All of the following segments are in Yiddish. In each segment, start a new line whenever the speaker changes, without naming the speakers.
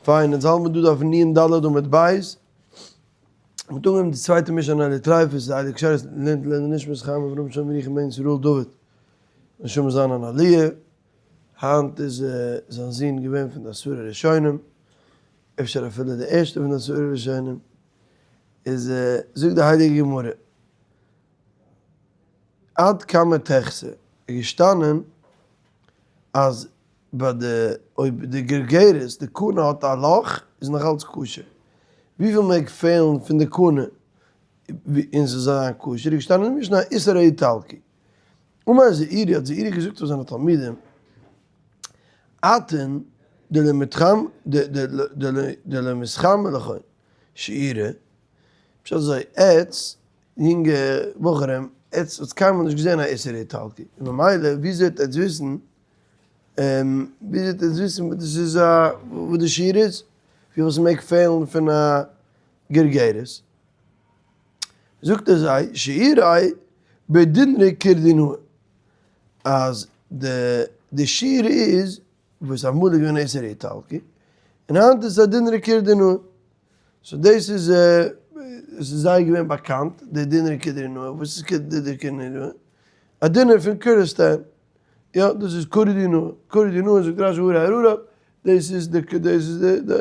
פיין, אונז האלט מיר דא דף נ ד עמוד ב', מ'האט אנגעהויבן די צווייטע משנה אין אלו טריפות, די אלו כשרות לערנט לעילוי נשמת חיים אברהם שלמה ירוחם בן ישראל דוד, נשמה זיין אן עליה, היינט איז זיין זון געווען פון די עשרה ראשונים, אפשר אפילו די ערשטע פון די עשרה ראשונים, איז זאגט די הייליגע גמרא, עד כמה תכסה, איז געשטאנען אז ביי די אויב די גרגרת די קנה האט א לאך איז נאך אלץ כשר, וויפיל מעג פעלן פון די קנה און ס'זאל זיין כשר איז געשטאנען אין משנה איסר האיטלקי. אמר זעירי האט זעירי געזאגט פאר זיינע תלמידים אתון דלא מתחמי לכון שיעורא, פשט אזוי עטץ יונגע בחורים עטץ האטס קיינמאל נישט געזען א איסר האיטלקי און ממילא וויאזוי וועט עטץ וויסן וויאזוי וועט עטץ וויסן וואס דאס איז א וואס די שיעור איז? וויפיל ס'מעג פעלן פון א גרגרת? זאגט ער זיי שיעורי בדינרי כורדינאה אז די די שיעור איז וואס אמאל איז געווען איסר האיטלקי און היינט איז עס א דינרי כורדינאה so דאס איז עס איז זיי געווען באקאנט די דינרי כורדינאה וואס איז דינרי כורדינאה? א דינר פון קורדיסטאן יא דאס איז קורדינא, קורדינא זאגט רש י הרי אררט, דאס איז די דאס איז די די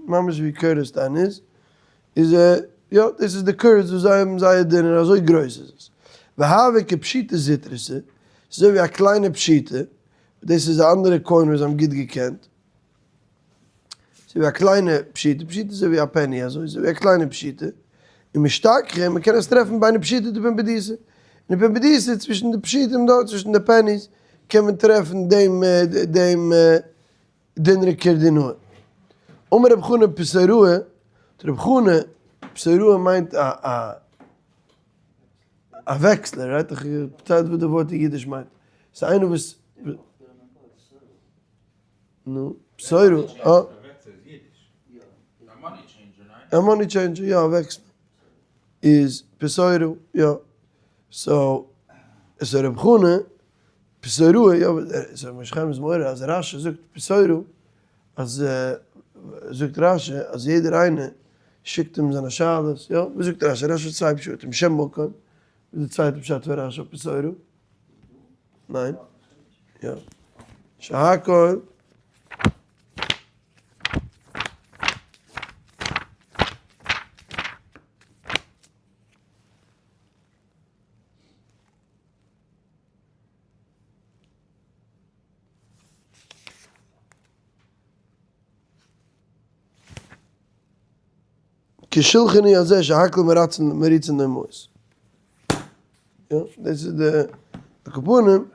ממש ווי קורדיסטאן איז, איז יא דאס איז די Kurds וואס זיי האבן זייער דינר אזוי גרויס איז עס, והוה כפשיטא זוטרתא, ס'איז אזוי ווי א קליינע פשיטא, דאס איז א אנדערע coin וואס זיי האבן גוט געקענט. אזוי ווי א קליינע פשיטא, פשיטא איז אזוי ווי א penny אזוי, אזוי ווי א קליינע פשיטא, און משתכחא, מען קען עס טרעפן בין פשיטא דפומבדיתא, און אין פומבדיתא צווישן די פשיטים דארט, צווישן די pennies, קען מען טרעפן דעם דעם דינרי כורדינאה. אמר רב חנא פתוראה, האט רב חנא, פתוראה מיינט א א א וועקסלער, right? איך פארצייל וואס די ווארט אין אידיש מיינט. ס'איז איינער וואס. נו, פתוראה, אה. א money changer, יא, א וועקסלער. איז פתוראה, יא. so, so רב חנא, פתוראה, יא, so משה חיים איז מעורר אז רש י זאגט פתוראה, אז זאגט רש י אז יעדער איינער שיקט אים זיינע שאלות, יא, וואס זאגט רש י? רש י האט צוויי פשטים, שם מקום, וואס איז די צווייטע פשט פון רש י אויף פתוראה? ניין? יא. שהכל. כשלחני הזה שהכל מריצין לו מעות. יא, דאס איז די על כל פנים,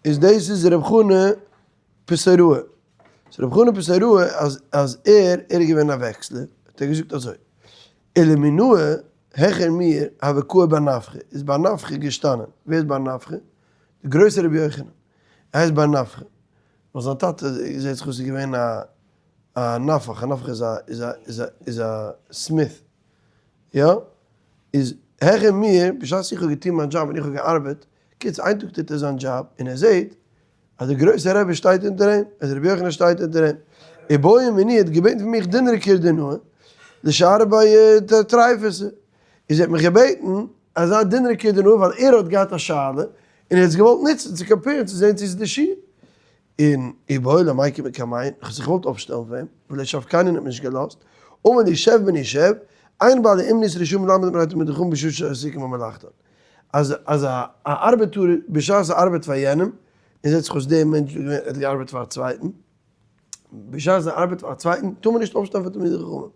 איז דאס איז רב חנא פתוראה. so רב חנא פתוראה אז אז ער ער איז געווען א וועקסלער, האט ער געזאגט אזוי, ולמינאי העכער מיר הוה קאי בר נפחא, איז בר נפחא געשטאנען, ווער איז בר נפחא? די גרויסע רבי יוחנן, ער הייסט בר נפחא, ווייל זיין טאטע זעט זיך אויס איז געווען א א נפח, א נפח איז א איז א איז א איז א smith, יא? איז העכער מיר, בשעת איך האב געטון מיין דזשאב און איך האב געארבעט, קיצור איין טאג טוט ער זיין דזשאב און ער זעט אז דער גרויסער רבי שטייט אונטער אים, אז רבי יוחנן שטייט אונטער אים, איבעיא מיני האט געבעטן פון מיך דינרי כורדינאה, לשערי בי טריפתא, איז ער האט מיך געבעטן אזא דינרי כורדינאה ווייל ער האט געהאט א שאלה און ער האט עס געוואלט נוצן צו compare ן צו זען צו עס איז די שיעור. און איבעיא למיקם מקמי', איך האב זיך געוואלט אויפשטעלן פאר אים, ולא שבקני האט מיר נישט געלאזט, אמר לי שב בני שב, אין בעלי אומנות רשאים לעמוד מפני תלמידי חכמים בשעה שעסוקים במלאכתן. אז אז א ארבעטאר בשעת ער ארבעט פאר יענעם, און זעט זיך אויס דער מענטש איז געווען ער האט געארבעט פאר א צווייטן, בשעת ער ארבעט פאר א צווייטן טאר מען נישט אויפשטיין פאר תלמידי חכמים.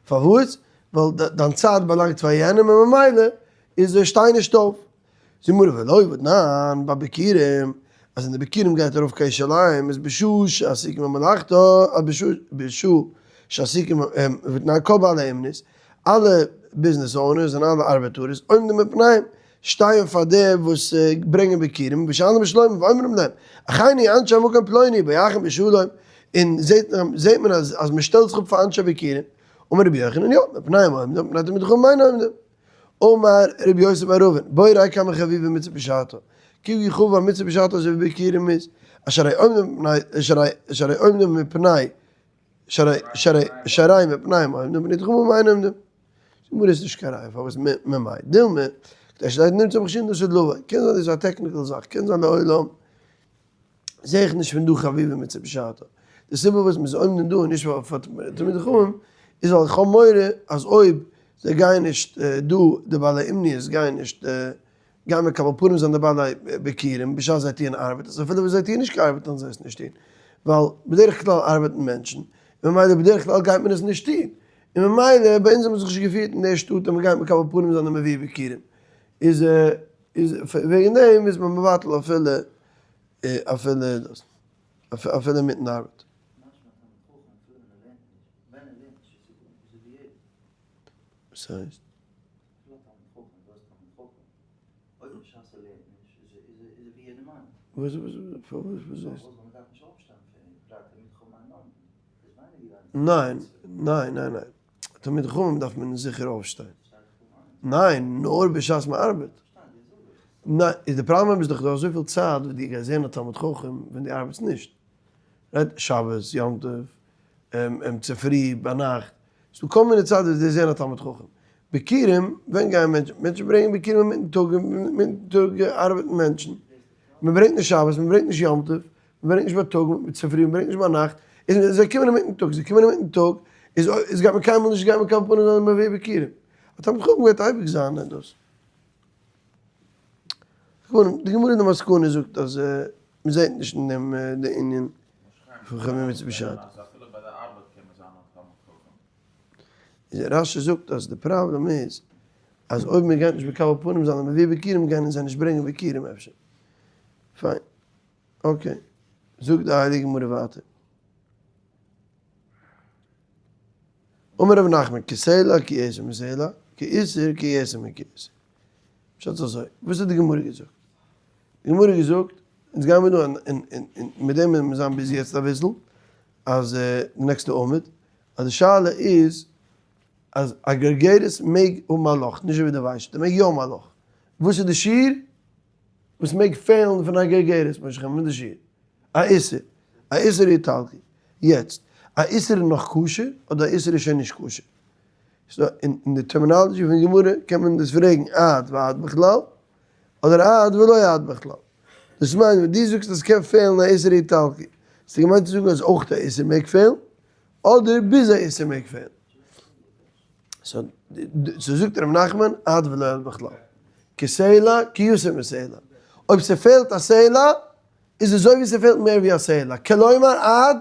פארוואס? ווייל דיין צייט באלאנגט פאר יענעם און ממילא איז שטיי נישט אויף. זאגט גמרא ולא והתנן ביי ביכורים, אז אין די ביכורים גייט ארויף קיין ירושלים איז בשעה שעסוקים במלאכתו, בשעה שעסוקים והתנן כל בעלי אומנות, אלע business owners און אלע ארבעטארערס עומדים מפניהם, שטייען פאר די וואס ברענגען ביכורים, ושואלים בשלומם ואומרים להם, אחינו אנשי מקום פלוני בואכם בשלום, און זעט מען אז מען שטעלט זיך אפ פאר אנשי ביכורים, אמר רבי יוחנן יא, מפניהם עומדים, מפני תלמידי חכמים אין עומדים. אמר רבי יוסי בר אבין, בוא וראה כמה חביבה מצוה בשעתה, קוק ווי חביב א מצוה בשעתה אזוי ווי ביכורים איז, אשר עומדים מפני. שהרי מפני מה עומדים ותלמידי חכמים אין עומדים. די גמרא איז נישט קיין ראיה פארוואס ממאי דילמא, כדי שלא נמצא מכשילין לעתיד לבוא, קען זיין דאס איז א technical זאך, קען זיין לעולם זעה איך נישט פון דא חביבים מצוה בשעתו. די סיבה וואס מ'איז עומדים דא און נישט פאר תלמידי חכמים איז ווייל איך האב מורא אז אויב זיי גייען נישט דא, די בעלי אומניות גייען נישט גייען מקבל פנים זיין די בעלי ביכורים בשעת זיי טוען ארבעט, אז אפילו ווען זיי טוען נישט קיין ארבעט וועלן זיי עס נישט טון, ווייל בדרך כלל ארבעטן מענטשן, און ממילא בדרך כלל גייט מען עס נישט טון, און ממילא ביי אונז האט מען זיך נישט געפירט אין די שטאט אז מען גייט מקבל פנים זיין די מביא ביכורים, איז איז וועגן דעם איז מען מבטל אפילו אפילו דאס אפילו אינמיטן ארבעט. וואס הייסט? וואס וואס פארוואס וואס הייסט? ניין ניין ניין ניין תלמיד חכמים דארף מען זיכער אויפשטיין. ניין נאר בשעת מען ארבעט. ניין איז די פראבלעם איז דאך דא אזויפיל צייט וואס דו גייסט זען א תלמיד חכם ווען דו ארבעטסט נישט. right שבת יום טוב צופרי ביינאכט ס'דא כל מיני צייט וואס דו זען א תלמיד חכם. ביכורים, ווען גייען מענטשן? מענטשן ברענגען ביכורים אינמיטן טאג, אינמיטן טאג ארבעטן מענטשן. מען ברענגט נישט שבת, מען ברענגט נישט יום טוב, מען ברענגט נישט בייטאג, צופרי, מען ברענגט נישט ביינאכט. איז זיי קומען אינמיטן טאג, זיי קומען אינמיטן טאג, איז איז גייט מען קיינמאל נישט גיין מקבל פנים זיין מביא ביכורים. א תלמיד חכם גייט אייביג זיין דאס. די גמרא אין די מסקנא זאגט אז מען זעט נישט אין דעם די ענין פון חביבין מצוה בשעתו. רש"י זאגט אז די פראבלעם איז אז אויב מען גייט נישט מקבל פנים זיין מביא ביכורים גייען זיי נישט ברענגען ביכורים אפשר. פיין. okay. זאגט די הייליגע גמרא ווייטער. אמר רב נחמן כסלע כיותר מסלע, כאיסור כיותר מכאיסור. פשט איז אזוי, וואס האט די גמרא געזאגט? די גמרא געזאגט, אונז גייען מיר דא און מיט דעם וועלן מיר זיין busy יעצט אביסל, אז די נעקסטע עמוד, אז די שאלה איז אז א גרגרת מעג האבן א לאך, נישט אזוי ווי די ווייסט, ער מעג יא האבן א לאך. וואס איז די שיעור וואס מעג פעלן פון א גרגרת? משא כ מיט די שיעור א איסור, א איסור איטלקי. יעצט, א איסור איז נאך כשר אדער א איסור איז שוין נישט כשר? ס'דא אין די terminology פון גמרא קען מען דאס פרעגן עד ועד בכלל, אדער עד ולא עד בכלל. דאס מיינט ווען דו זאגסט אז ס'קען פעלן א איסור איטלקי, האסטו געמיינט צו זאגן אז אויך א איסור מעג פעלן, אדער ביז א איסור מעג פעלן. so זאגט ר' נחמן עד ולא עד בכלל. כסלע כיותר מסלע. אויב ס'פעלט א סלע, איז אזוי ווי ס'פעלט מער ווי א סלע. כלומר עד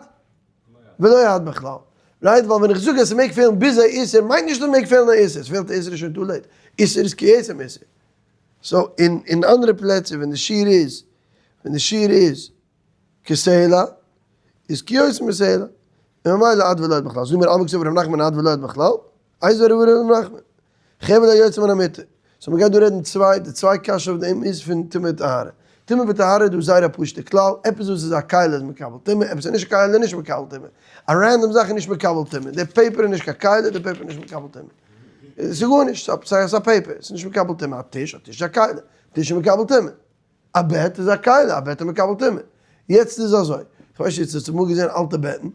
ולא עד בכלל. right? ווייל ווען איך זאג אז ס'מעג פעלן ביז א איסור, מיינט נישט אז ס'מעג פעלן א איסור. ס'פעלט א איסור איז שוין too late. איסור איז כיותר מאיסור. so אין אנדערע פלעצער ווען די שיעור איז, ווען די שיעור איז כסלע, איז כיותר מסלע. און ממילא עד ולא עד בכלל. זאג מיר אלמא קסבר ר' נחמן עד ולא עד בכלל? איזהו ר' נחמן. חבל היוצא מן המיטה. so מ'גייט דא רעדן צוויי, די צוויי קשיא אויף דעם איז פון טומאה וטהרה. טומאה וטהרה איז דא זייער א פשוט'ע כלל, עפעס וואס איז א כלי איז מקבל טומאה, עפעס איז נישט א כלי איז נישט מקבל טומאה. א random זאך איז נישט מקבל טומאה. די paper איז נישט קיין כלי, די paper איז נישט מקבל טומאה. ס'איז גארנישט, ס'איז א paper, ס'איז נישט מקבל טומאה. א טיש, א טיש איז א כלי, טיש איז מקבל טומאה. א בעט איז א כלי, א בעט איז מקבל טומאה. יעצט איז אזוי, כ'ווייס נישט צו האסט אמאל געזען אלטע בעטן,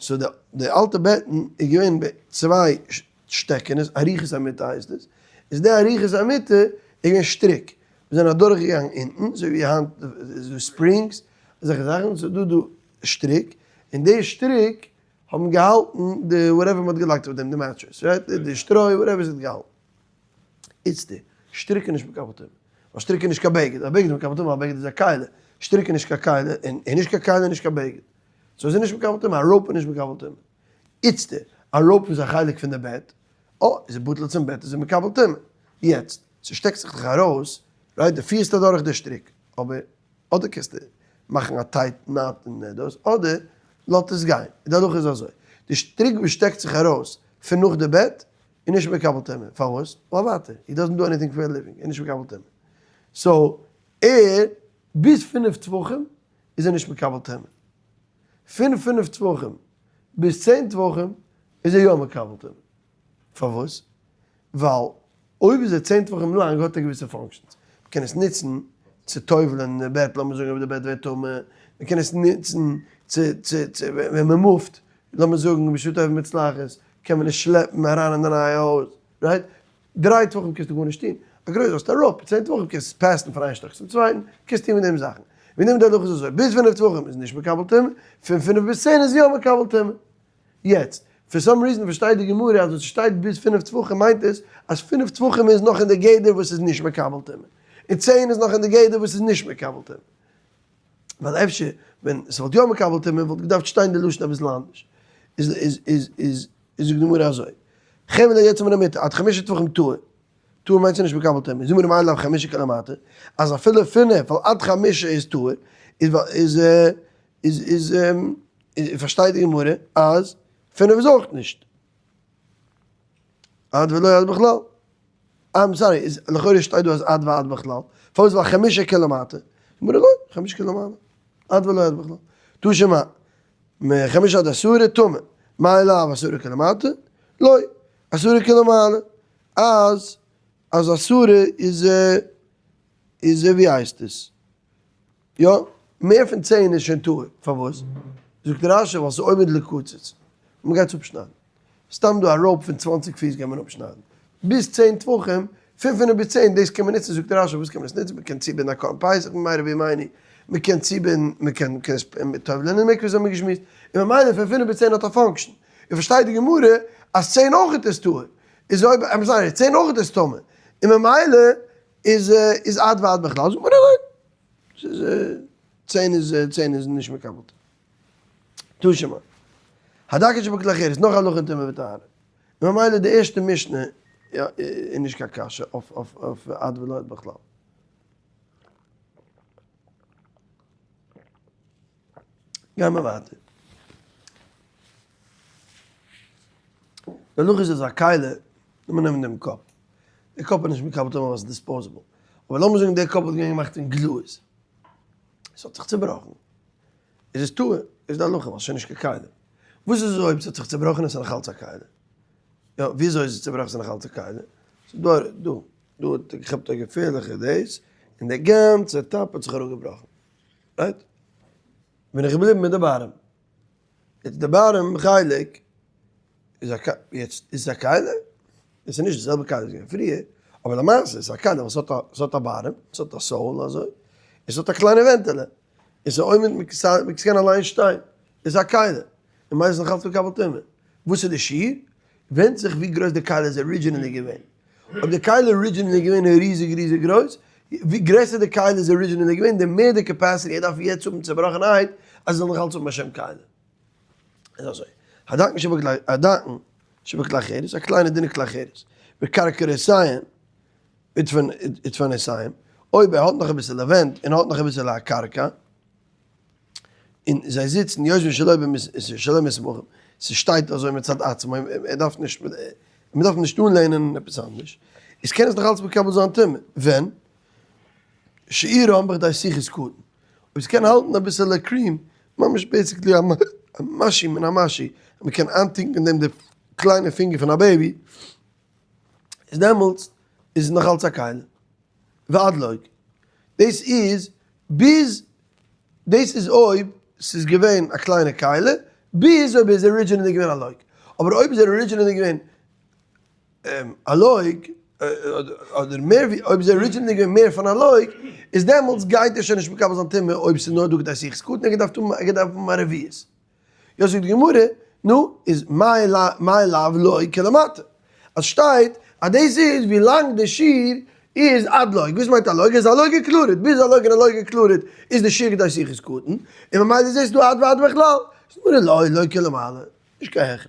so די אלטע בעטן איז געווען צוויי שטעקענעס, אריכות המיטה הייסט עס, איז די אריכות המיטה איז געווען שטריק, וואס זענען אדורך געגאנגען אונטן, אזוי ווי היינט איז דא springs, אזעלכע זאכן, ס'איז דא דא שטריק, און די שטריק האבן געהאלטן די whatever מ'האט געלייגט אויף דעם, די mattress, right, די שטרוי, whatever ס'האט געהאלטן. איצטער, שטריק איז נישט מקבל טומאה. ווייל שטריק איז נישט קיין בגד. א בגד איז מקבל טומאה ווייל א בגד איז א כלי. שטריק איז נישט קיין כלי, און איז נישט קיין כלי און נישט קיין בגד. so איז ער נישט מקבל טומאה. א rope איז נישט מקבל טומאה. איצטער, א rope איז א חלק פון די בעט. אה, איז ער בטל צום בעט איז ער מקבל טומאה. יעצט, ס'שטעקט זיך דאך ארויס, right? דו פירסט אדורך די שטריק. אבער, אדער קענסטו מאכן א tight knot און דאס, אדער לאזט עס גיין. די הלכה איז אזוי. די שטריק וואס שטעקט זיך ארויס פון נאך די בעט, איז נישט מקבל טומאה, פארוואס? ווייל ווייטער, he doesn't do anything for a living, ער איז נישט מקבל טומאה. so ער, ביז 5 טפחים איז ער נישט מקבל טומאה. פון 5 טפחים ביז 10 טפחים איז ער יא מקבל טומאה. פארוואס? ווייל אויב איז ער 10 טפחים לאנג האט ער געוויסע functions. מ'קען עס נוצן צו טובל'ען די בעט, לאמיר זאגן אויב די בעט ווערט טמא, מ'קען עס נוצן צו צו צו ווען מ'מופט. לאמיר זאגן בשעה טובה ומוצלחת, קען מען עס שלעפן אריין אין די נייע הויז, right? דריי טפחים קענסטו גארנישט טון, א גרויס האסטו א rope, 10 טפחים קענסטו עס pass ן פון איין שטאק צום צווייטן, קענסט טון מיט דעם זאכן. וועגן דעם די הלכה איז אזוי, ביז פינף טפחים איז נישט מקבל טומאה, פון פינף ביז 10 איז יא מקבל טומאה. יעצט, for some reason פארשטייט די גמרא אז וואס שטייט ביז פינף טפחים מיינט עס אז פינף טפחים איז נאך אין די גדר וואס איז נישט מקבל טומאה, און 10 איז נאך אין די גדר וואס איז נישט מקבל טומאה. ווייל אפשר ווען ס'וואלט יא מקבל טומאה וואלט געדארפט שטיין די לשון אביסל אנדערש. איז איז איז איז איז זאגט די גמרא אזוי, חבל היוצא מן המיטה עד חמשה טפחים טהור, טהור מיינט ס'איז נישט מקבל טומאה, זאג מיר מאי לאו חמשה כלמטה, אז אפילו פינף ווייל עד חמשה איז טהור, איז איז איז איז איז פארשטייט די גמרא אז פינף איז אויך נישט. עד ולא עד בכלל. I'm sorry, איז לכאורה שטייט דא אז עד ועד בכלל. פארוואס ווייל חמשה כלמטה? גמרא לא, חמשה כלמעלה. עד ולא עד בכלל. תא שמע, מחמשה עד עשרה טמא. מאי לאו עשרה כלמטה? לא, עשרה כלמעלה. אז אז עשרה איז איז ווי הייסט עס? יא, מער פון 10 איז שוין טהור. פארוואס? זאגט רש"י ווייל ס'איז עומד לקצץ. מ'גייט עס אפשניידן. סתם דא א rope פון 20 פיס גייט מען אפשניידן. ביז 10 טפחים, פון 5 ביז 10, דאס קען מען נוצן, זאגט רש"י, וואס קען מען עס נוצן? מ'קען צובינדן א קרבן פסח במהרה בימינו, מ'קען צובינדן, מ'קען מ'קען עס טובל'ען אין מקווה, אזוי האבן מיר געשמועסט. און ממילא פון 5 ביז 10 האט א function. און פארשטייט די גמרא אז 10 אויכעט איז טהור. איז אויב, I'm sorry, 10 אויכעט איז טמא. און ממילא איז איז עד ועד בכלל, זאגט מען ניין, ס'איז 10 איז 10 איז נישט מקבל. תא שמע. הדקה שבכלי חרס, נאך הלכה אין טומאה וטהרה. ממילא די ערשטע משנה יא איז נישט קיין קשיא אויף אויף אויף עד ולא עד בכלל. גייען מיר ווייטער. די הלכה איז אז א כלי, לאמיר נעמען דעם cup. די cup איז נישט מקבל טומאה ווייל ס'איז disposable. אבער לאמיר זאגן די cup וואלט געווען געמאכט פון גלאז. עס האט זיך צובראכן. איז עס טהור, איז די הלכה ווייל ס'איז שוין נישט קיין כלי. וואס איז אויב ס'האט זיך צובראכן און ס'איז נאך אלץ א כלי? יא, וויאזוי איז עס צובראכן ס'איז נאך אלץ א כלי? ס'איז דא, דא, דא האט ער געכאפט א געפערליכע דאס, און די גאנצע top האט זיך אראפגעבראכן. right? בין איך געבליבן מיט די bottom. יעצט די bottom חלק איז א יעצט איז עס א כלי? עס איז נישט די זעלבע כלי וואס געווען פריער, אבער למעשה איז עס א כלי וואס האט א, עס האט א bottom, עס האט א sole אזוי, עס האט א קליינע ווענטעלע, און ס'איז עומד מ'קען אליין שטיין, איז א כלי, און מיינסט נאך אלץ מקבל טומאה. וואס איז די שיעור? ווענדט זיך ווי גרויס די כלי איז originally געווען. אויב די כלי originally געווען ריזיג ריזיג גרויס, ווי גרעסער די כלי איז originally געווען, די מער די capacity ער דארף יעצט האבן צובראכענהייט אז עס זאל נאך אלץ האבן א שם כלי. איז אזוי, הדקן שבכלי, הדקן שבכלי חרס, א קליינע דינע כלי חרס, וכרכרותיהן, ודפנותיהן, אויב ער האט נאך אביסעלע ווענט און האט נאך אביסעלע א קרקע, און זיי זיצן יושבים שלא שלא מסמכים, ס'שטייט אזוי מצד עצמו, ער דארף נישט, מען דארף נישט אנלערנען עפעס אנדערש, איז קען עס נאך אלץ מקבל זיין טומאה, ווען? שיעורם בכדי סיכות קטן, אויב ס'קען האלטן אביסעלע cream, ממש basically א משהו מן המשהו, אז מ'קען איינטונקען אין דעם די קליינע פינגער פון א baby, איז דעמאלטס איז עס נאך אלץ א כלי. ועד לוג. דאס איז ביז, דאס איז אויב ס'איז געווען א קליינע כלי, ביז אויב איז originally געווען א לוג. אבער אויב איז ער originally געווען א לוג, אדער מער ווי, אויב איז ער originally געווען מער פון א לוג, איז דעמאלטס גייט ער שוין נישט מקבל זיין טומאה אויב ס'איז נאר דא כדי סיכות קטן, ער געדארפט האבן, ער געדארפט האבן א רביעית. יא זאגט די גמרא, נו, איז מאי לאו לוג כלמטה. אז שטייט אז דאס איז ווי לאנג די שיעור איז עד לוג, וואס מיינט א לוג? איז א לוג included, ביז א לוג און א לוג included איז די שיעור כדי סיכות קטן, און ממילא איז דאס דא עד ועד בכלל. זאגט די גמרא לא, לוג כלמעלה, נישט קיין הכרח.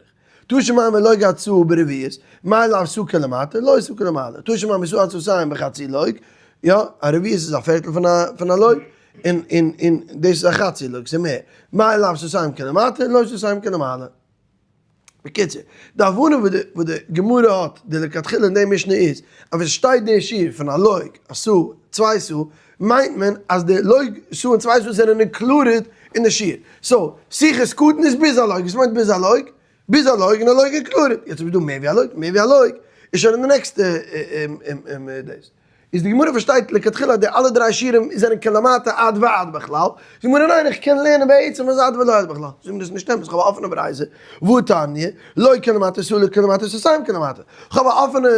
תא שמע מלוג עד סאה ברביעית, מאי לאו סאה כלמטה, לא סאה כלמעלה. תא שמע מסאה עד סאתים בחצי לוג, יא, א רביעית איז א פערטל פון א לוג, און און און דאס איז א חצי לוג, ס'איז מער. מאי לאו סאתים כלמטה, לא סאתים כלמעלה. בקיצור, די הבנה וואס די וואס די גמרא האט די לכתחילה אין די משנה איז, אז ווען ס'שטייט די שיעור פון א לוג, א סאה, צוויי סאה, מיינט מען אז די לוג, סאה און צוויי סאה זענען included אין די שיעור. so, סיכות קטן איז ביז א לוג, וואס מיינט ביז א לוג? ביז א לוג און א לוג included. יעצט אויב איז דא מער ווי א לוג, מער ווי א לוג איז שוין אין די נעקסטע דאס. איז די גמרא פארשטייט לכתחילה אז די אלע דריי שיעורים זענען כלמטה עד ועד בכלל, זאגט די גמרא ניין איך קען לערנען בעצם אז עד ולא עד בכלל, זאגט די גמרא דאס איז נישט אמת, איך האב א אפענע ברייתא, והא תניא, לוג כלמטה סאה כלמטה סאתים כלמטה, איך האב א אפענע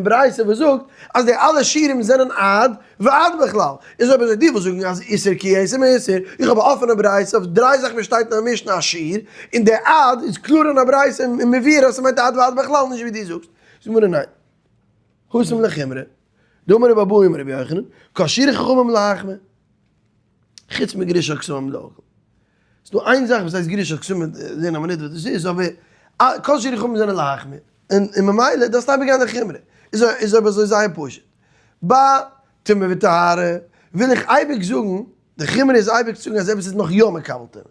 ברייתא וואס זאגט אז די אלע שיעורים זענען עד ועד בכלל, איז אויב אזוי דו ווילסט זאגן אז איסור כי יעשה מאיסור, איך האב א אפענע ברייתא אויף דריי זאכן וואס שטייט אין א משנה א שיעור, און די עד איז קלאר אין א ברייתא און מבואר אז ס'מיינט עד ועד בכלל נישט ווי דו זאגסט, זאגט די גמרא ניין. התם לחומרא, דאמר רבי אבהו אמר רבי יוחנן, כל שיעורי חכמים להחמיר, חוץ מגרוש הכתמים להקל. ס'איז דא איין זאך וואס הייסט גרוש הכתמים, זעהן א מינוט וואס דאס איז, אבער כל שיעורי חכמים זענען להחמיר, און ממילא דארפסטו אייביג גיין לחומרא. איז אויב אזוי זייער פשוט. ביי טומאה וטהרה וויל איך אייביג זאגן, די חומרא איז אייביג צו זאגן אז עפעס איז נאך יא מקבל טומאה.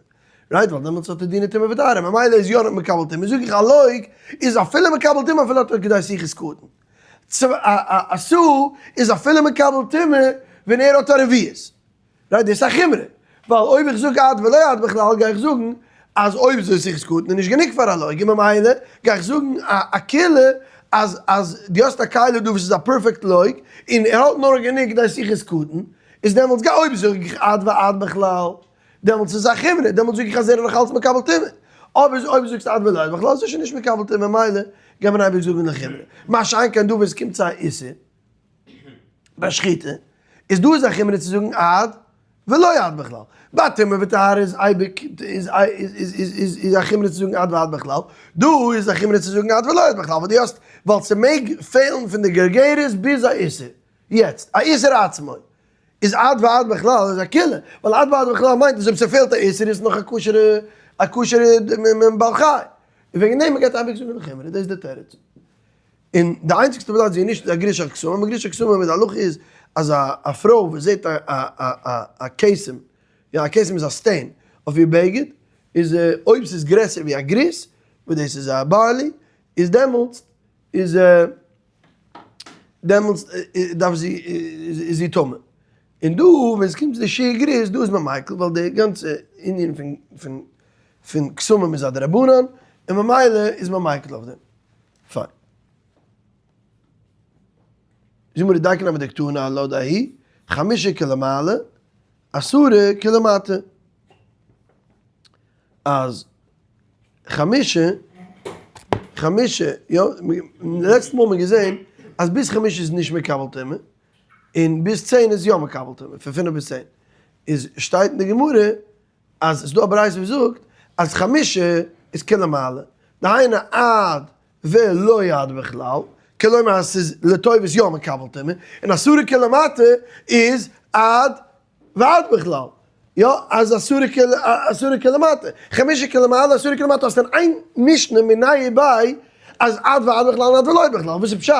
right? ווייל דעמאלטס האט ער דיני טומאה וטהרה, ממילא איז יא מקבל טומאה. זאג איך א לוג איז אפילו מקבל טומאה אפילו האט ער כדי סיכות קטן. א סאה איז אפילו מקבל טומאה ווען ער האט א רביעית. right? דאס איז א חומרא. ווייל אויב איך זאג עד ולא עד בכלל גיי איך זאגן אז אויב איז סיכות קטן איז נישט גענוג פאר א לוג און ממילא גיי איך זאגן א קולא אז אז דו האסט א כלי דא וואס איז א perfect לוג און ער האט נאר גענוג כדי סיכות קטן איז דעמאלטס גיי אויב זאג איך עד ועד בכלל דעמאלטס איז א חומרא דעמאלטס זאג איך אז ער איז נאך אלץ מקבל טומאה אבער אויב זאגסטו עד ולא עד בכלל איז ער שוין נישט מקבל טומאה ממילא גייט מען אייביג זאגן לחומרא מה שאין כן דא ווען עס קומט צו א איסור ביי שחיטה איז דא איז א חומרא צו זאגן עד ולא עד בכלל. ביי טומאה וטהרה איז אייביג איז איז איז א חומרא צו זאגן עד ועד בכלל. דא איז א חומרא צו זאגן עד ולא עד בכלל ווייל דו האסט ווייל ס'מעג פעלן פון די גרגרת ביז א איסור. יעצט א איסור עצמו איז עד ועד בכלל איז א קולא ווייל עד ועד בכלל מיינט אז אויב ס'פעלט א איסור איז נאך א כשר'ע א כשר'ע בעל חי. און וועגן דעם מ'גייט אייביג זאגן לחומרא דאס איז די תירוץ. און די איינציגסטע פלאץ ווי נישט איז א גרוש הכתמים, א גרוש הכתמים איז די הלכה איז אז א פרוי וואס זעט א כתם, יא א כתם איז א stain, אויף איר בגד, איז אויב ס'איז גרעסער ווי א גריס, וואס דאס איז א barley, איז דעמאלטס איז דעמאלטס דארף זי איז זי טמא. און דא ווען ס'קומט צו די שיעור גריס דא איז מען מיקל ווייל די גאנצע ענין פון פון פון כתמים איז א דרבנן און ממילא איז מען מיקל אויף דעם. פיין. זאג מיר דייקן אבער דקתני הלא דהי, חמשה כלמעלה, עשרה כלמטה. אז חמשה, חמשה, יא, לעצטע מאל האט מען געזען אז ביז חמשה איז נישט מקבל טומאה, און ביז צען איז יא מקבל טומאה, פון פינף ביז צען. איז שטייט אין די גמרא אז ס'איז דא א ברייתא וואס זאגט אז חמשה איז כלמעלה, דהיינו עד ולא עד בכלל, כלומר אז ס'איז לטובת יא מקבל טומאה, און עשרה כלמטה איז עד ועד בכלל, יא אז עשרה עשרה כלמטה, חמשה כלמעלה עשרה כלמטה, האסט אין איין משנה מיניה וביה אז עד ועד בכלל און עד ולא בכלל, וואס איז פשט?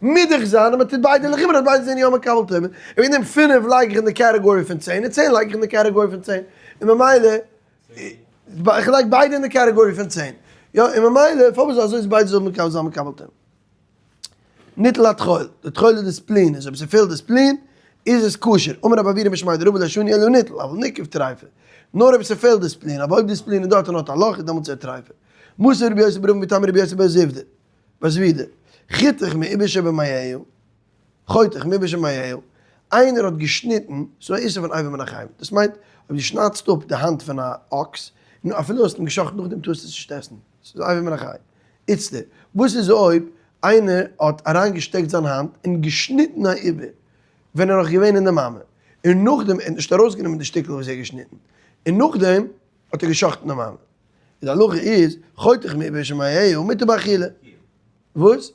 מוז דאך זיין אז מען טוט ביידע לחומרא אז ביידע זענען יא מקבל טומאה, און וועגן דעם פינף לייג איך אין די category פון צען און צען לייג איך אין די category פון צען, און ממילא איך לייג ביידע אין די category פון צען, יא און ממילא פארוואס אזוי איז ביידע זאלן מקבל זיין מקבל טומאה. ניטל הטחול, די טחול איז די spleen, איז אויב ס'פעלט די spleen איז עס כשר, אמר רב עוירא משמיה דרבא לא שנו אלא ניטל, אבל ניקב טריפה, נאר אויב ס'פעלט די spleen, אבער אויב די spleen איז דארט און האט א לאך איז דעמאלטס ער טריפה. מתיב רבי יוסי בר אבין ואיתימא רבי יוסי בר זבידא. בר זבידא, חיתך מעובר שבמעיה, חותך מעובר שבמעיה, איינער האט געשניטן, ס'איז א איסור פון אבר מן החיים, דאס מיינט אויב דו שניידסט אפ די האנט פון א אקס, און אפילו האסט אים גע'שחט'ן נאכדעם טארסטו עס נישט עסן, ס'איז אבר מן החיים. איצטער, וואס איז אויב איינער האט אריינגעשטעקט זיין האנט און געשניטן א עובר ווען ער נאך געווען אין די מאמע, און נאכדעם ער האט נישט ארויסגענומען די שטיקל וואס ער האט געשניטן, און נאכדעם האט ער גע'שחט'ן די מאמע. די הלכה איז, חותך מעובר שבמעיה ומותר באכילה. וואס?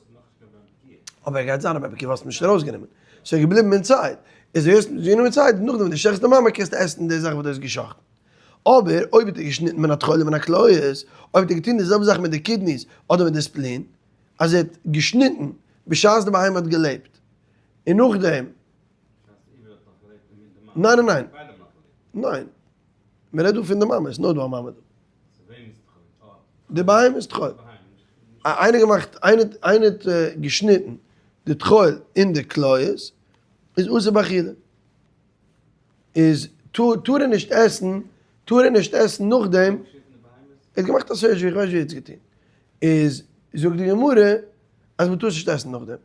אבער ער גייט זיין א בן פקי וואס נישט ארויסגענומען. ס'איז געבליבן inside. איז ער יעצט גענומען inside, נאכדעם ווען דו שעכטסט די מאמע קענסטו עסן די זאך וואס דו האסט געשאכטן. אבער אויב האט ער געשניטן מן הטחול ומן הכליות, אויב האט ער געטון די זעלבע זאך מיט די kidneys אדער מיט די spleen, אז ער האט געשניטן בשעת די בהמה האט געלעבט, און נאכדעם. ניין ניין ניין. ניין. מען רעדט דא פון די מאמע, עס איז נאר דא א מאמע דא. די בהמה איז טחול. איינער געמאכט, איינער האט געשניטן די טחול אין די כליות, איז אסור באכילה. איז טאר ער נישט עסן, טאר ער נישט עסן נאכדעם, ער האט געמאכט א surgery, איך ווייס נישט ווי ער האט עס געטון. איז זאגט די גמרא אז מען טאר עס נישט עסן נאכדעם.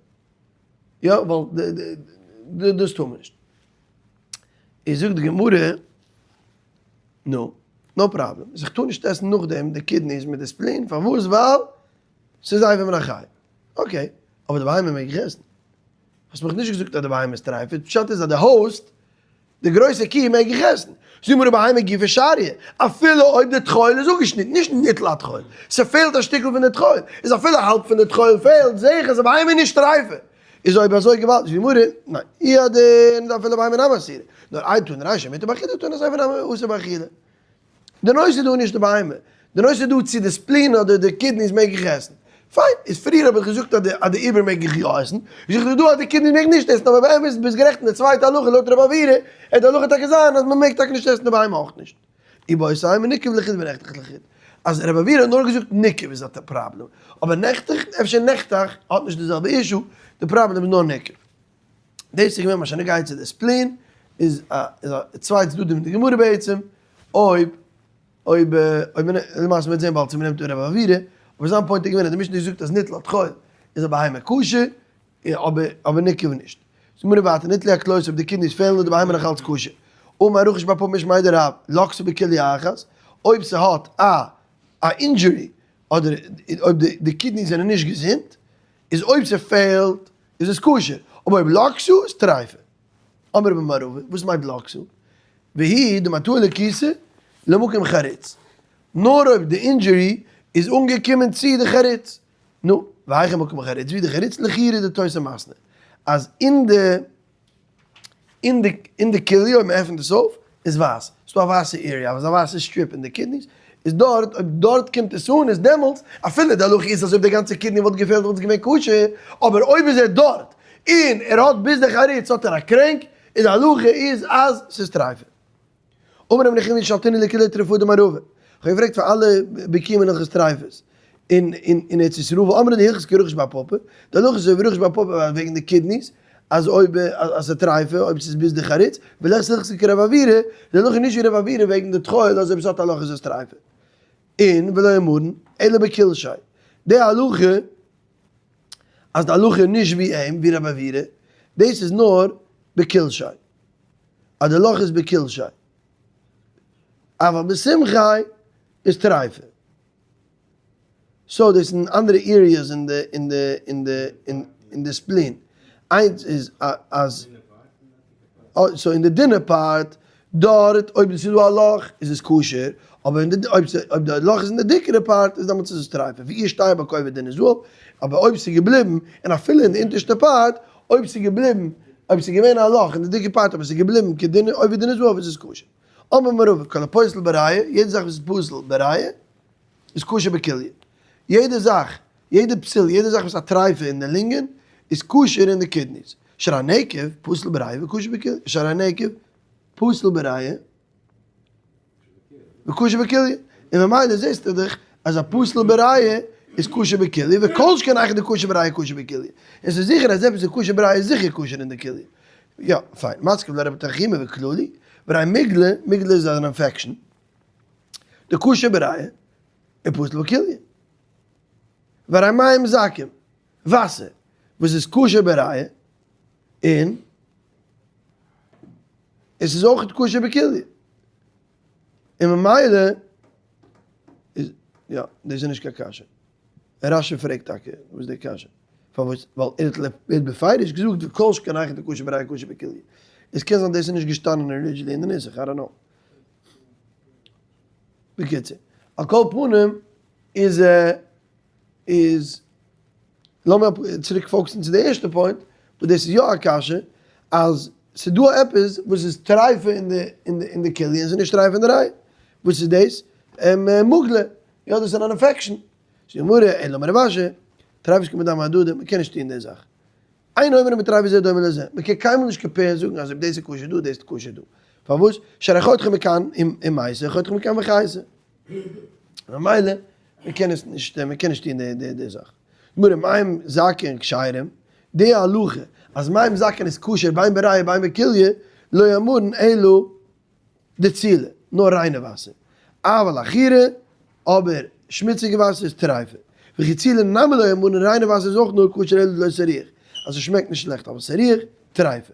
יא, ווייל. דאס טאר מען נישט. איז זאגט די גמרא, נו, no problem, אז איך טאר נישט עסן נאכדעם די kidneys מיט די spleen, פארוואס? ווייל ס'איז אבר מן החי. Okay, אבער די בהמה מעג איך עסן. האסט מיך נישט געזאגט אז די בהמה איז טרייף, פשט איז אז די host, די גרויסע קי מעג איך עסן. זאג מיר בהמה גופא שריא, אפילו אויב די טחול איז אפגעשניטן, נישט ניטל הטחול, ס'פעלט א שטיקל פון די טחול, איז אפילו האלב פון די טחול פעלט, זעה איך אז די בהמה איז נישט טרייפה. איז אויב אזוי געוואלד, זאגט די גמרא, ניין, אי הדין אפילו בהמה נמי אסירא, נאר איי תנא רישא מותר באכילה תנא סיפא נמי אסור באכילה. די נושא איז דא נישט די בהמה, די נושא איז דא צו די spleen אדער די kidneys מעג איך עסן. פיין, איז פריער האב איך געזאגט אז די אז די איבער מעג איך יא עסן, זאג איך דא אז די kidneys מעג איך נישט עסן, אבער באמת ביסט גערעכט אין די צווייטע הלכה לויט רב עוירא, עט די הלכה טאקע זיין אז מען מעג טאקע נישט עסן די בהמה אויך נישט. איבעית אימא ניקב לחוד ונחתך לחוד. אז רב עוירא האט נאר געזאגט ניקב איז א פראבלעם, אבער נחתך, אפשר נחתך האט נישט די זעלבע issue, די פראבלעם איז נאר ניקב. דאס איז געווען מה שנוגע צו די spleen, איז א איז א צוויי צדדים אין די גמרא בעצם, אויב אויב אויב מען למעשה מ'וועט זען באלד צו מ'נעמט אן רב עוירא, אבער זיין point איז געווען אז די משנה זאגט אז ניטל הטחול איז א בהמה כשר, אבער אבער ניקב נישט. זאגט גמרא ווייטער ניטלו הכליות אויב די kidneys פעלן איז די בהמה נאך אלץ כשר. אמר רחש בר פפא משמיה דרב, לקתה בכליה אחת, אויב ס'האט א א injury אדער אויב די kidneys זענען נישט געזונט, איז אויב ס'פעלט איז עס כשר, אבער אויב לקתה איז טרייפה. אמר רבי מערבא, וואס מיינט לקתה? והיא דמתאי לקיתה למקום חריץ, נאר אויב די injury איז אנגעקומען צו די חריץ. נו, והיכא מקום חריץ? ווי די חריץ? לחורא דתותיה מתנא, אז אין די אין די אין די כליה אויב מ'עפנט עס אויף איז ווייס, ס'דא א ווייסע area, אזא ווייסע strip אין די kidneys, איז דארט אויב דארט קומט עס אן איז דעמאלטס, אפילו די הלכה איז אז אויב די גאנצע kidney וואלט געפעלט וואלט עס געווען כשר, אבער אויב איז ער דארט און ער האט ביז די חריץ האט ער א קרענק, איז די הלכה איז אז ס'איז טרייפה. אמר רבי נחמיה שלתינהו לכולהו טריפאי דמערבא, כ'האב געפרעגט פאר אלע בקיאים אין הלכות טריפות אין אין ארץ ישראל, ואמרו לי הלכתא כרחש בר פפא, די הלכה איז אזוי ווי רחש בר פפא וועגן די kidneys, אז אויב אז ס'איז טרייפה אויב ס'איז ביז די חריץ, ולית הלכתא כרב עוירא, די הלכה איז נישט ווי רב עוירא וועגן די טחול אז אויב ס'האט א לאך איז עס טרייפה. און ולא אמרן אלא בקילשי, די הלכה אז די הלכה איז נישט ווי אים ווי רב עוירא, דאס איז נאר בקילשי. אז די לאך איז בקילשי. אבל בסומכי איז טרייפה. so דאס זענען אנדערע areas אין די אין די אין די אין די spleen. איינס איז אז so אין די דינע part דארט אויב עס איז דא א לאך איז עס כשר, אבער אין די אויב אויב די לאך איז אין די דיקערע part איז דעמאלטס איז עס טרייפה. ואי אישתייר בכובד דינא זהב, אבער אויב ס'איז געבליבן און אפילו אין די אונטערשטע part אויב ס'איז געבליבן, אויב ס'איז געווען א לאך אין די דיקע part אבער ס'איז געבליבן כדינא אויב איז דינא זהב איז עס כשר. אמר מר עבד, כל הפוסל בריאה, יעדע זאך וואס איז פסול בריאה, איז כשר בכליה. יעדע זאך, יעדע פסול, יעדע זאך וואס איז א טרייפה אין די לונגען, איז כשר אין די kidneys. שהרי נקב, פסול בריאה וכשר בכליה. שהרי נקב, פסול בריאה. וכשר בכליה, און ממילא זעסטו דאך אז א פסול בריאה איז כשר בכליה, וכל שכן היכא דכשר בריאה כשר בכליה, און ס'איז זיכער אז עפעס איז כשר בריאה איז זיכער כשר אין די כליה. יא, פיין, מתקיף לה רבי תנחומא וכללי, והרי מיגלא, מיגלא איז אן infection, דכשר בריאה און פסול בכליה. והרי מים זכים, וואסער וואס איז כשר בריאה און עס איז אויך כשר בכליה. און ממילא איז, יא, דאס איז נישט קיין קשיא. רשי פרעגט טאקע וואס די קשיא. פארוואס? ווייל ער האט בפירוש געזאגט וכל שכן היכא דכשר בריאה כשר בכליה. עס קען זיין דאס איז נישט געשטאנען originally אין די נוסח, I don't know. בקיצור, על כל פנים איז איז לאמיר צוריק focus ן צו די ערשטע point, וואס דאס איז יא א קשיא, אז ס'איז דא עפעס וואס איז טרייפה אין די אין די אין די כליה און ס'איז נישט טרייפה אין די ריאה, וואס איז דאס? מוגלה, יא דאס איז אן infection. זאגט די גמרא, אלא אמר רב אשי, טרייפות כמדמי הדדי, מ'קען נישט טון די זאך. אין אומרים בטריפה זה דומה לזה, מ'קען קיינמאל נישט compare ן זאגן אז אויב דאס איז כשר דא, דאס איז כשר דא. פארוואס? שהרי חותכה מכאן ומתה, חותכה מכאן וחיתה. ממילא מען קען עס נישט, מען קען נישט טון די די זאך. גמרא, מים זכין כשרים, די הלכה אז מים זכין איז כשר בין בריאה בין בכליה, לא אמרן אלא דצילי, נאר ריינע וואסער. אבל עכורא, אבער שמוציגע וואסער איז טריפה. וכי צילי נמי לא אמרן, ריינע וואסער איז אויך נאר כשר אלא דלא סריח, אז עס שמעקט נישט שלעכט, אבל סריח, טריפה.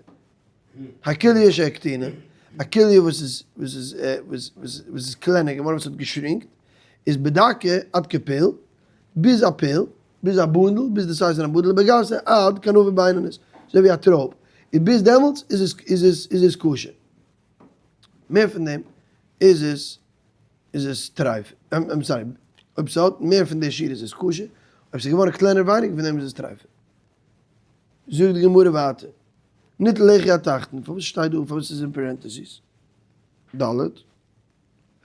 הכליה שהקטינה, א כליה וואס איז וואס איז וואס איז קלענער געווארן וואס האט געשרינקט, איז בדקה עד כפיל, ביז א פיל, ביז א bundle, ביז די size פון א bundle, בגסה עד כענבה בינונית, אזוי ווי א טרויב, און ביז דעמאלטס איז עס איז עס איז עס כשר. מער פון דעם איז עס איז עס טרייף, I'm sorry, אויב ס'האט מער פון די שיעור איז עס כשר, אויב ס'איז געווארן קלענער ווייניגער פון דעם איז עס טרייף. זאגט די גמרא ווייטער, ניטל לחי התחתון, פארוואס שטייט דא, פארוואס איז אין parentheses? ד.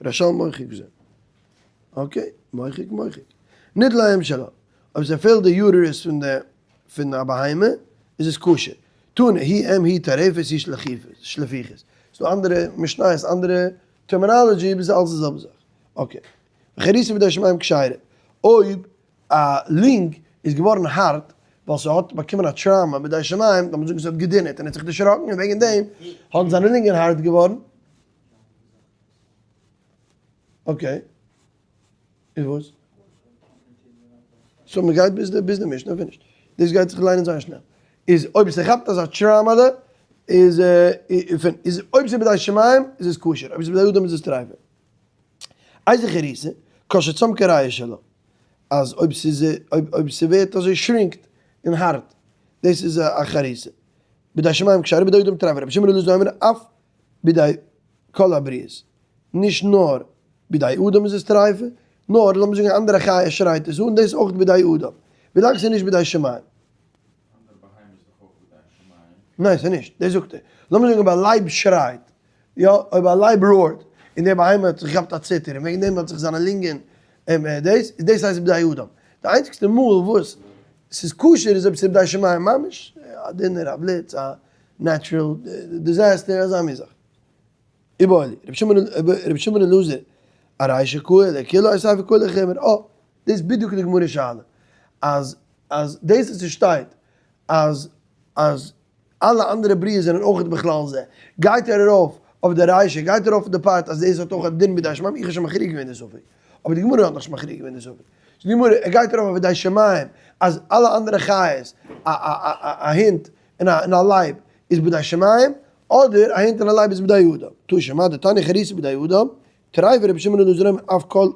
רשל מוחק זה. okay, מוחק מוחק. ניטל האם שלה, אויב ס'פעלט די uterus פון די פון א בהמה איז עס כשר. תנא, היא אם היא טרפת היא שלפוחית. ס'דא אנדערע משניות אנדערע terminology אבער ס'איז אלס די זעלבע זאך. okay. וחריתא בידי שמים כשרה. אויב א לונג איז געווארן הארט ווייל ס'האט באקומען א trauma בידי שמים, לאמיר זאגן ס'האט געדונערט און ער האט זיך דערשראקן און וועגן דעם האבן זיינע לונגען הארט געווארן. okay. איז וואס? so מ'גייט ביז די ביז די משנה finish. דאס גייט זיך ליינען זייער שנעל. איז אויב ס'כאפט אזא trauma לע איז איז אויב ס'איז בידי שמים איז עס כשר, אויב ס'איז בידי אדם איז עס טרייפה. איזה חריתא, קשה צמקה ריאה שלה. אז אויב ס'איז אויב ס'ווערט אזוי שרינקט און הארט דאס איז א חריתא. בידי שמים כשרה בידי אדם טרייפה. רבי שמעון אלעזר אומר אף בידי כל הבריות. נישט נאר בידי אדם איז עס טרייפה, נאר לאמיר זאגן א אנדערע חיה שרייט עס אן, דאס איז אויך בידי אדם, ווילאנג ס'איז נישט בידי שמים.
אנדערע בהמה איז דאך אויך בידי שמים.
ניין ס'איז נישט, דאס זאגט ער. לאמיר זאגן אויב א לייב שרייט, יא, אויב א לייב roar ט, און די בהמה האט זיך געכאפט א ציטער, און וועגן דעם האט זיך זיינע לונגען דאס, דאס הייסט בידי אדם. די איינציגסטע מאל וואס ס'איז כשר איז אויב ס'איז בידי שמים ממש, א דונער, א בליץ, א natural disaster, אזא מין זאך. איבעיא להו, רבי שמעון אלעזר, ארישא קאי לקולא או סיפא קאי לחומרא, אה, דאס איז בדיוק די גמרא שאלה, אז אז דאס וואס ס'שטייט אז אז אלע אנדערע בריאות זענען אויך בכלל זה, גייט ער ארויף אויף די רישא, גייט ער ארויף אויף די part אז דאס האט אויך א דין בידי שמים, איך האב שוין מכריע געווען די ספק, אבער די גמרא האט נאכנישט מכריע געווען די ספק, זאגט די גמרא, ער גייט ארויף אויף בידי שמים אז אלע אנדערע חיות, א א א א הונט און א לייב איז בידי שמים, אדער א הונט און א לייב איז בידי אדם. תא שמע דתניא חריתא בידי אדם, טריפה רבי שמעון אלעזר אומר אף כל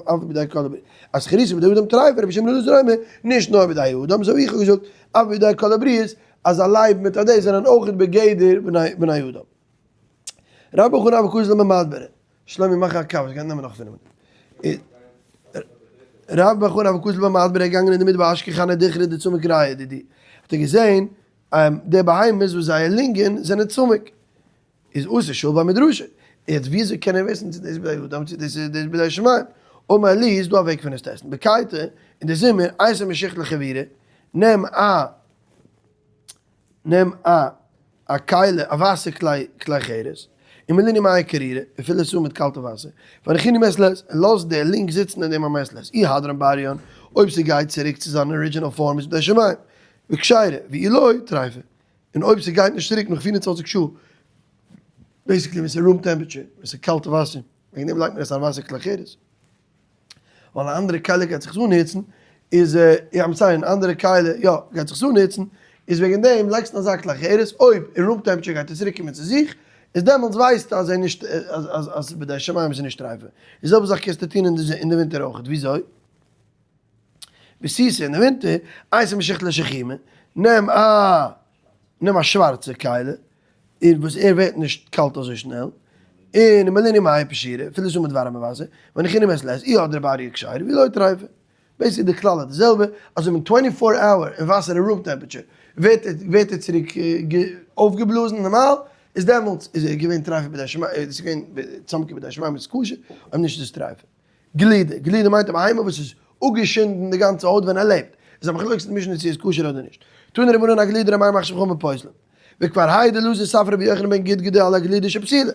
אף בידי כל הבריות. אז חריתא בידי אדם טריפה רבי שמעון אלעזר אומר נישט נאר בידי אדם, אזוי ווי איך האב געזאגט אף בידי כל הבריות, אז א לייב מיט א דעי זענען אויך בגדר בני אדם. רבה בר חנה הוה קאזיל במדברא. שלומי מאך א קאווע, ס'גייט נעמען נאך פינף מינוט. רבה בר חנה הוה קאזיל במדברא געגאנגען אין די מדבר אשכח הנהו דכרי דצמיק ריעיה דידהו האט ער געזען די בהמות וואס זייער לונגען זענען צמיק איז אתא שאיל בי מדרשא יעצט וויאזוי קען ער וויסן צו דאס איז בידי אדם צו דאס איז בידי שמים אמר להו איז דא א וועג פון עס טעסטן בקיטא אין די זומער אייתי משיכלא חווירא נעם א נעם א א כלי, א וואסער כלי, כלי חרס, ומלינהו מיא קרירי, און פיל עס אן מיט קאלטע וואסער, והנחינהו מעת לעת, און לאז די לונג זיצן אין דעם א מעת לעת, אי הדרן בריין, אויב ס'גייט צוריק צו זיין original form איז בידי שמים, וכשרה, ואי לא, טריפה, און אויב ס'גייט נישט צוריק נאך 24 שעה, basically ווען ס'איז room temperature, ווען ס'איז קאלטע וואסער, וועגן דעם לייגט מען עס אין א וואסער כלי חרס. ווייל א אנדערע כלי גייט זיך עס אנהיצן, איז I'm sorry, אן אנדערע כלי יא גייט זיך עס אנהיצן, איז וועגן דעם לייגסטו אזא כלי חרס, אויב אין room temperature גייט ער צוריק קומען צו זיך, איז דעמאלטס ווייסטו אז ער נישט אז אז אז בידי שמים איז ער נישט טרייפה. די זעלבע זאך קענסטו טון אין די ווינטער אויך, וויאזוי? בסיסא אין די ווינטער, אייתי משיכלא שחימא, נעם א נעם א שווארצע כלי, און וואס ער ווערט נישט קאלט אזוי שנעל, און ומלינהו מיא פשירי, פיל עס אן מיט ווארעמע וואסער, והנחינהו מעת לעת, אי הדרי בריא כשרה ואי לא טריפה. basically די כלל איז די זעלבע, אז אויב אין 24 hour אין וואסער אין room temperature ווערט ער ווערט ער צוריק אויפגעבלאזן נארמאל, איז דעמאלטס איז ער געווען טרייפה בידי שמים, איז געווען צמקה בידי שמים איז כשר, אויב נישט איז עס טרייפה. גלידה, גלידה מיינט א בהמה וואס איז אפגעשינדן די גאנצע הויט ווען ער לעבט. איז א מחלוקת אין משנה צו איז כשר אדער נישט. תנו רבנן הגלידה ר' מאיר מכשיר חכמים פוסלין. וכבר העיד אלעזר ספרא רבי יוחנן בן גדגדה על הגלידה שפסולה.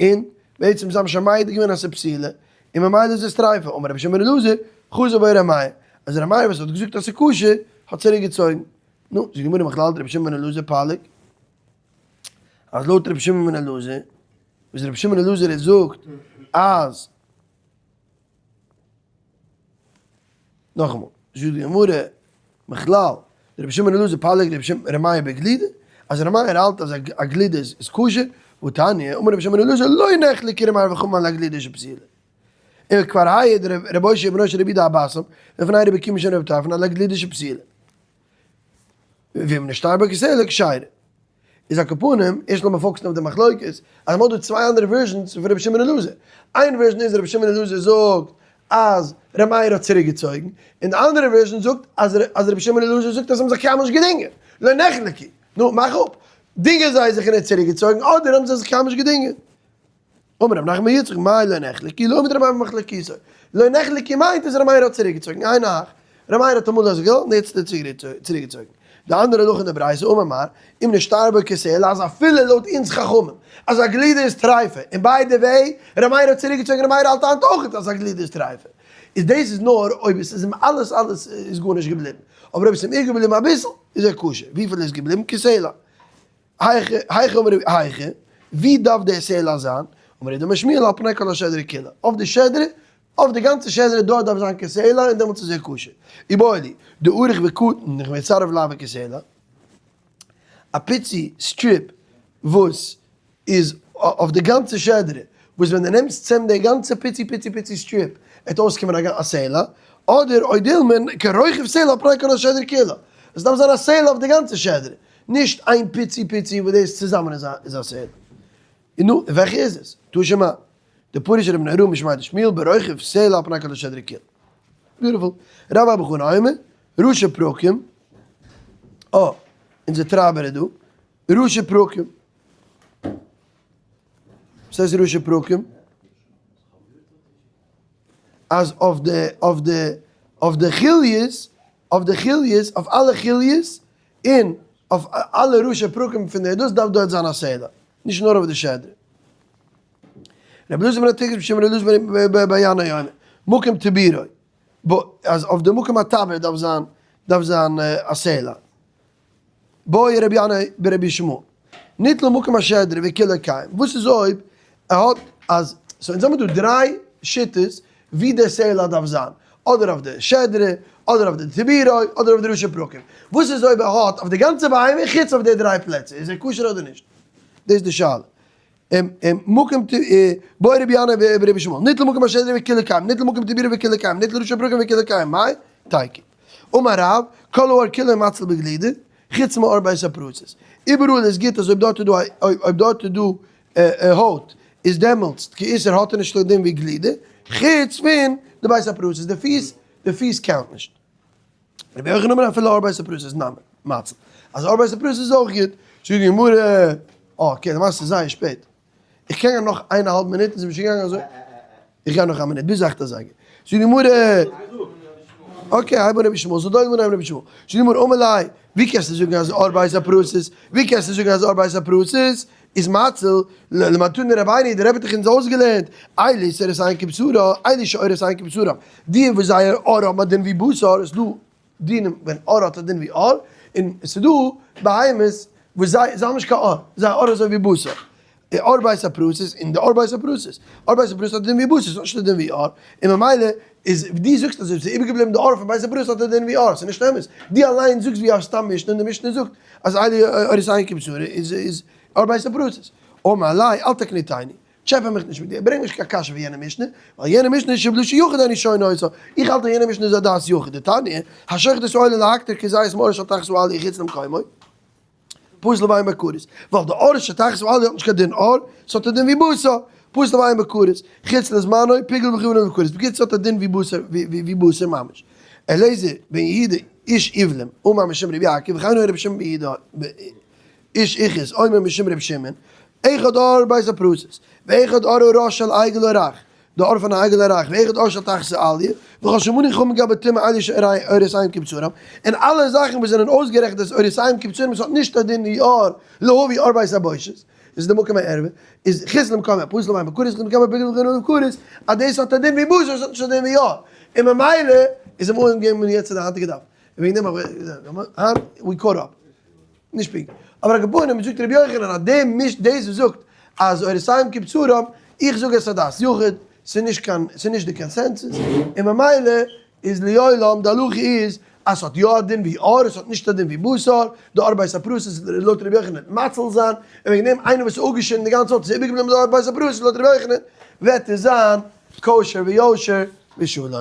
און בעצם זיי האבן שוין מעיד געווען אז ס'איז פסולה, און ממילא איז עס טריפה. אמר רבי שמעון בן אלעזר, חזר בו ר' מאיר. אז ר' מאיר וואס האט געזאגט אז ס'איז כשר, האט צוריק געצויגן. נו, זאגט די גמרא מכלל דרבי שמעון בן אלעזר פליג. אז לויט רבי שמעון בן אלעזר, וואס רבי שמעון בן אלעזר זאגט אז נאכאמאל, זאגט די גמרא, מכלל, רבי שמעון אלעזר פליג רבי שמעון ר' מאיר בגלידה, אז ר' מאיר האלט אז א גלידה איז כשר, והתניא, אמר רבי שמעון אלעזר לא נחלקו ר' מאיר וחכמים על הגלידה שפסולה. און כבר העיד ר' אושעיא בנו של רבי יהודה הבשם לפני רבי עקיבא משום רבי טרפון על הגלידה שפסולה. ואם נשתייר בה כסלע כשרה. איז על כל פנים, ערשט לאמיר focus ן אויף די מחלוקת, אז מ'האט דא צוויי אנדערע versions פון רבי שמעון אלעזר. איין version איז רבי שמעון אלעזר זאגט אז ר' מאיר האט צוריק געצויגן, און די אנדערע version זאגט אז אז רבי שמעון אלעזר זאגט אז זיי האבן זיך קיינמאל נישט געדינגען. לא נחלקו. נו, מאך אפ. דינגען זיי זיך און ער האט צוריק געצויגן, אדער האבן זיי זיך קיינמאל נישט געדינגען. אמר רב נחמן בר יצחק מאי לא נחלקו לא עמד ר' מאיר במחלוקתו. לא נחלקו מיינט אז ר' מאיר האט צוריק געצויגן, היינו הך. ר' מאיר האט אמאל אזוי געהאלטן און יעצט האט ער צוריק געצויגן. די אנדערע הלכה אין די ברייתא אמר מר, אם נשתייר בו כסלע אז אפילו לויט אונז חכמים אז א גלידה איז טריפה, און by the way ר' מאיר האט צוריק געצויגן ר' מאיר האלט היינט אויך אז א גלידה איז טריפה, איז דאס איז נאר אויב עס איז אים אלעס אלעס איז גארנישט געבליבן, אבער אויב עס איז אים איבערגעבליבן אביסל איז ער כשר, וויפיל איז געבליבן כסלע? היכא אמר רבי היכא, ווי דארף דער סלע זיין? אמר רב יהודה אמר שמואל על פני כל השדרה כולה, אויף די שדרה, אויף די גאנצע שדרה דארט דארף זיין כסלע און דעמאלטס איז ער כשר. איבעיא להו, דאריך וקטין דמצטרף לאו כסלע, א פיצי strip וואס איז אויף די גאנצע שדרה, וואס ווען די נעמסט צאם די גאנצע פיצי פיצי פיצי strip וועט אויסקומען א סלע, אדער או דילמא כרוחב סלע על פני כל השדרה כולה, עס דארף זיין א סלע אויף די גאנצע שדרה, נישט איין פיצי פיצי וואס דאס צוזאמען איז א סלע. און נו, וועלכע איז עס? תא שמע. דפריש רב נהורא משמיה דשמואל ברוחב סלע על פני כל השדרה כולה. Beautiful. רבה בר בר חנה אומר, ראשי פרקים, אה, אונזער טרייבער איז דא, ראשי פרקים. וואס הייסט ראשי פרקים? אז אויף די אויף די אויף די חוליות, אויף די חוליות, אויף אלע חוליות, און אויף אלע ראשי פרקים פון די דאס דארף דארט זיין א סלע, נישט נאר אויף די שדרה. רבי אלעזר בן עטיקס בשם רבי אלעזר בן ינאי אומר, מקום טבורו, אז אויף די מקום הטבור דארף זיין דארף זיין א סלע. בעי רבי ינאי ברבי ישמעאל, ניטל מקום השדרה וכולו קיים, וואס איז אויב ער האט אז, so אונז האבן דא דריי שיטות ווי דער סלע דארף זיין, אדער אויף די שדרה, אדער אויף די טבורו, אדער אויף די ראשי פרקים, וואס איז אויב ער האט אויף די גאנצע בהמה חוץ אויף די דריי פלעצער, איז ער כשר אדער נישט? דאס איז די שאלה. מקום ט בעי רבי ינאי ברבי ישמעאל, ניטל מקום השדרה וכולו קיים, ניטל מקום טבורו וכולו קיים, ניטל ראשי פרקים וכולו קיים, מאי? תיקו. אמר רב, כל העור כולו מציל בגלידה, חוץ מעור בית הפרוסת. איבעראל איז גוט אז אויב דארט איז דא אויב דארט איז דא הויט איז דעמאלטס כאיסור האט ער נישט קיין דין ווי גלידה, חוץ פון די בית הפרוסת, די פיס די פיס count נישט. רבי יוחנן אמר אפילו עור בית הפרוסת נמי מציל. אז עור בית הפרוסת איז אויך גוט. זאגט די גמרא, okay למעשה איז זייער שפעט. איך קען גיין נאך איין א האלב מינוט און זיי שוין געגאנגען אזוי. איך גיי נאך א מינוט ביז 8 אזייגער. זאגט די גמרא, okay הייב אן רבי ישמעאל, זאל דארט אנהייבן רבי ישמעאל. זאגט די גמרא, אמר ליה, ווי קענסטו זאגן אז עור בית הפרוסת, ווי קענסטו זאגן אז עור בית הפרוסת איז מציל, למדתנו רבינו, דער רבי האט דאך אונז אויסגעלערנט, אלו שעורותיהן כבשרם, אלו שעורותיהן כבשרם, די וואס זייער עור האבן א דין ווי בשר, איז דא דינים ווען עור האט א דין ווי עור, און עס איז דא בהמות וואס זיי זיי האבן נישט קיין עור, זייער עור איז אזוי ווי בשר, די עור בית הפרוסת און די עור בית הפרוסת, עור בית הפרוסת האט א דין ווי בשר, ס'האט נישט א דין ווי עור, און ממילא איז דו זאגסט אז אויב ס'איז איבערגעבליבן די עור פון בית הפרוסת האט א דין ווי עור, ס'איז נישט אמת, דו אליין זאגסט ווי א סתם משנה און די משנה זאגט אז אלו עורותיהן כבשרם איז איז עור בית הפרוסת, אמר ליה אל תקניטני, טשעפע מיך נישט מיט דיר, ברענג נישט קיין קשיא פון יענע משנה, ווייל יענע משנה איז שבלשון יחיד אני שונה אותה, איך האלט אז יענע משנה איז א דעת יחיד, דתניא, השוחט את העולה להקטיר כזית מעור של תחת העליה חוץ למקומו, פסול ואין בו כרת, ווייל די עור של תחת העליה האט נישט קיין דין עור, ס'האט א דין ווי בשר, פסול ואין בו כרת, חוץ לזמנו, פיגול וחייבין עליו כרת, בקיצור ס'האט א דין ווי בשר, ווי בשר ממש. אליעזר בן יהודה איש אבלים, אמר משום רבי יעקב, וכן היה רבי שמעון בן יהודה, איש איכות, אומר משום רבי שמעון, אחד עור בית הפרוסת, ואחד עור הראש של עגל הרך, די עור פון א עגל הרך, ואחד עור של תחת העליה, וכל שמנו חכמים גבי טומאה אלו שעורותיהן כבשרם, און אלע זאכן וואס זענען אויסגערעכנט אז עורותיהן כבשרם עס האט נישט א דין ווי עור להביא עור בית הבושת, איז די מקום הערווה, איז חוץ למקום הפסול למים בכרת, חוץ למקום הפיגול וכו' בכרת, אז דאס האט א דין ווי בשר, עס האט נישט א דין ווי עור, און ממילא איז אים אנגעגעבן יעצט צו די היינטיגע דף, און וועגן דעם האב איך געזאגט, היינט we caught up. נישט פונקט. אבער על כל פנים זאגט רבי יוחנן אז דער מיש דאס וואס זאגט אז עורותיהן כבשרם, איך זאג עס א דעת יחיד, ס'איז נישט קיין ס'איז נישט די consensus, און ממילא איז לעולם די הלכה איז אז ס'האט יא א דין ווי עור, עס האט נישט א דין ווי בשר, די עור בית הפרסות לויט רבי יוחנן וועט מציל זיין, און וועגן דעם איינער וואס איז אפגעשניטן די גאנצע הויט איז איבערגעבליבן די עור בית הפרסות לויט רבי יוחנן וועט עס זיין כשר ויושר ושלום.